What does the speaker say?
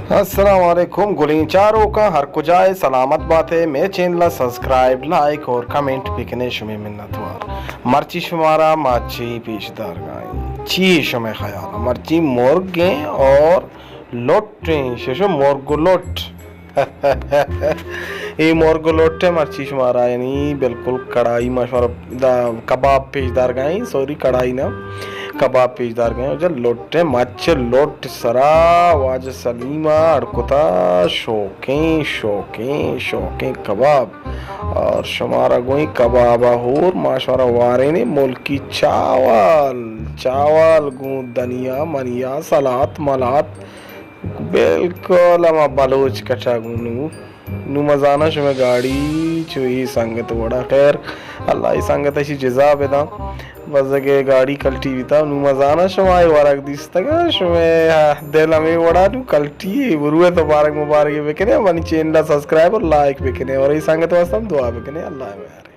السلام علیکم گلیں چاروکاں، ہر کجائے سلامت باتے، مئے چینل ءَ سبسکرائب، لائک اور کمنٹ بکنے، شمے منتوار۔ مرچی شمارا مچی پیش دارگائیں۔ چی شمے خیال؟ مرچی مرگیں اور لٹیں، ششو مرگ و لٹ۔ اے مرگ و لٹ ءَ مرچی شمارا، یعنی بالکل کڑائی ما شمارا دا کباب پیش دارگائیں، سوری، کڑائی نا، کباب پیش دارگائیں۔ جا لٹ ءَ، مچ لٹ سرا واجہ سلیم ءَ اڑ کتا شوکیں، شوکیں، شوکیں کباب۔ اور شمارا گوئیں کباب ءَ ہور ما شمارا وارینے ملکی چاول، چاول گوں دنیا منیا سلات ملات۔ بالکل ہما بلوچ کٹا گوں نو۔ نو مزاناں شمئے گاڑی چو اے سنگت وڑا۔ خیر، اللہ اے سنگت اشی جزا بداں۔ بزگے گاڑی کلٹی بیتا۔ نو مزاناں شما اے ورگ دیستگا، شمئے دل ہمے وڑا نو کلٹی۔ بروے تو مبارک مبارک بکنے، منی چینل سبسکرائب اور لائک بکنے اور اے سنگت واسطہ ہم دعا بکنے۔ اللہ مہر۔